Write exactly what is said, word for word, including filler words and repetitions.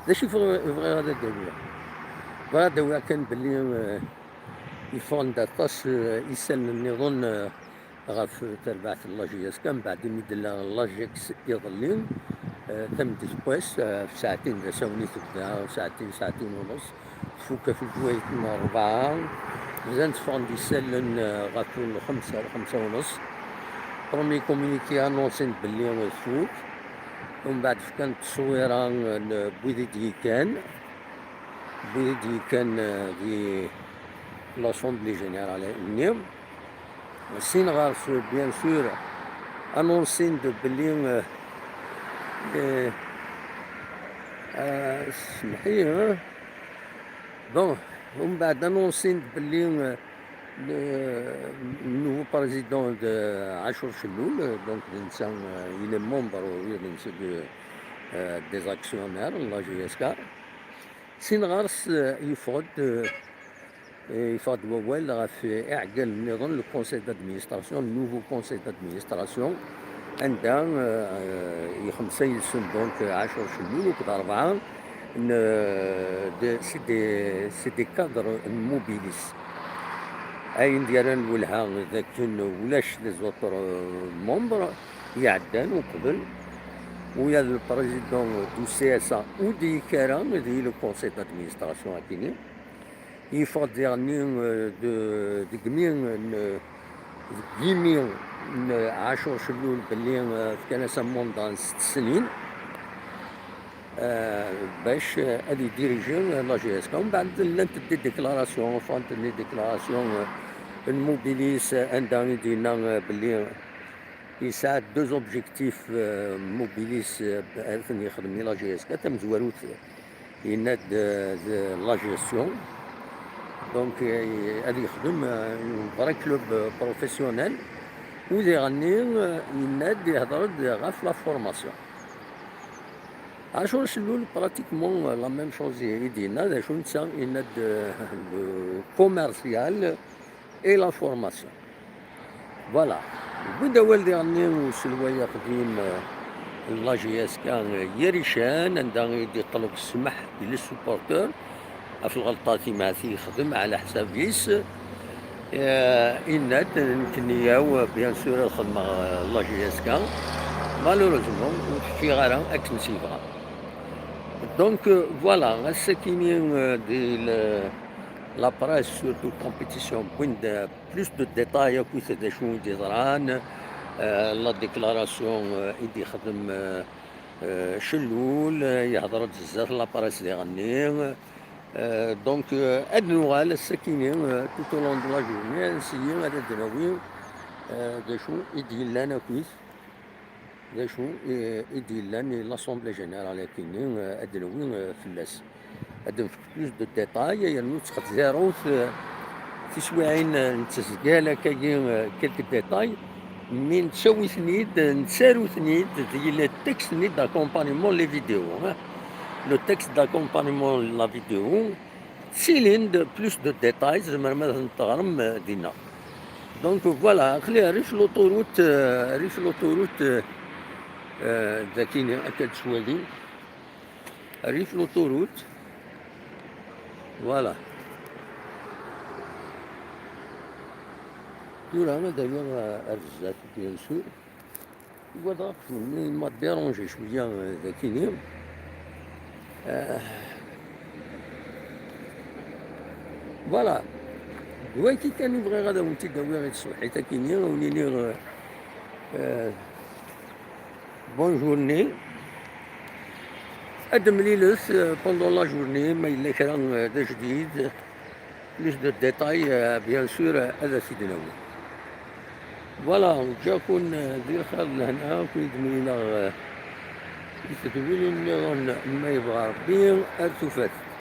D acu i bɣiɣ ad d-awiɣ? Bɣiɣ ad d-awiɣ kan belli, eh, yeffɣen-d aṭas, eh, isallen nniḍen, eh, ɣef terbaɛt n la J S K, mbeɛd imi d-tella la J X iḍelli, eh, tameddit n wass, eh, ɣef saɛtin d asawen i tebda, saɛtin, saɛtin u nneṣ, tfuk ɣef lǧwayet n rebɛa, bdan tteffɣen-d isallen, eh, ɣef lxemsa, lxemsa u nneṣ. Premier communiqué annoncé-n belli tfuk, umbeɛd fkan tteswira n wid i d-yekkan, wid i d-yekkan, eh, di l'Assemblée Générale-nni. Sin ɣer-s, bien sûr, annoncé-n-d belli, eh, eh, eh, semḥ-iyi, eh. Bon, umbeɛd annoncé-n-d belli, eh, le nouveau président d Ɛacur Celloul, eh, donc d netta, eh, il est membre, ur d netta de, eh, des actionnaires n la J S K. Sin ɣer-s, eh, yeffeɣ-d, eh, yeffeɣ-d wawal ɣef iɛeggalen nniḍen, le conseil d'administration, le nouveau conseil d'administration, anda, eh, yexmesa yid-sen donc Ɛacur Celloul akked rebɛa n, de, c'est des, c'est des cadres n Mobilis. Ayen d-yerran lwelha d akken ulac les autres, euh, membres iɛeddan uqbel, ula d le président du C S A ur d-yekki ara di le conseil d'administration akini. Yeffeɣ-d diɣenni, euh, de, deg imi n, deg imi n Ɛacur Celloul belli, euh, fkan-as un mandat n sett snin, euh, bac, euh, ad idiriji la J S K. Umbeɛd llant des déclarations, ffɣent des déclarations, euh, n Mobilis, euh, anda i d-yenna, euh, belli yesɛa deux objectifs, euh, Mobilis, euh, ad ten-yexdem i la J S K. Tamezwarut, yenna-d, euh, d la gestion. Donc, euh, ad yexdem, euh, un vrai club, euh, professionnel. U diɣenni, euh, yenna-d, yehder-d ɣef la formation. Ɛacur Celloul, pratiquement, euh, la même chose i d-yenna, d acu netta, yenna-d, euh, le commercial et la formation. Voilà. Yewwi-d awal diɣenni uselway aqdim, euh, n la J S K, euh, Yarican, anda i d-iṭleb ssmaḥ i les supporters ɣef lɣelṭat i meɛti yexdem ɛla ḥsab-is. Euh, yenna-d, nekkni yaw, bien sûr, ad xedmeɣ, euh, la J S K. Malheureusement, ur fkiɣ ara akken s-yebɣa. Donc, euh, voilà, ass-akini, euh, di le, la presse, surtout compétition, wwin-d plus de détails akkit d acu i d-yeḍran, euh, la déclaration, euh, i d-yexdem, euh, euh, Celloul, euh, yehder-d zdat la presse diɣenni. Euh, donc, euh, ad nuɣal ass-akini, euh, tout au long de la journée, ad nsiyi ad d-nawi, euh, d acu i d-yellan akkit, d acu i, i d-yellan i l'Assemblée Générale akini, euh, ad d-nawi, euh, fell-as. Ad d-nefk plus de détails, yernu ttxezzirut, euh, tiswiɛin, euh, n tezgal akkagi, euh, quelques détails, mi nettawi-ten-id, nettaru-ten-id di le texte-nni d'accompagnement les vidéos, hein. Le texte d'accompagnement la vidéo, ttilin-d plus de détails, tzemrem ad ten-teɣrem, euh, dinna. Donc voilà, aql-i rrif l'autoroute, euh, rrif l'autoroute, euh, euh, d akini akka d-ttwali. Rrif l'autoroute. Voilà. Tura ad awiɣ, euh, ar zdat, bien sûr. Voilà, il m'a dérangé cwiya, euh, d akini. Euh, voilà. D wagi kan i bɣiɣ ad awen-t-id-awiɣ i tṣebḥit akini, ad wen-iniɣ, euh, euh, bonne journée. Ad d-temlilet, euh, pendant la journée, ma yella kra, euh, d ajdid. Plus de détails, euh, bien sûr, euh, ad as-id-nawi. Voilà, ǧǧiɣ-ken, euh, di lxir d lehna, ad ken-id-mlileɣ, euh, di tedwilin nniḍen, ma yebɣa Rebbi, ar tufat.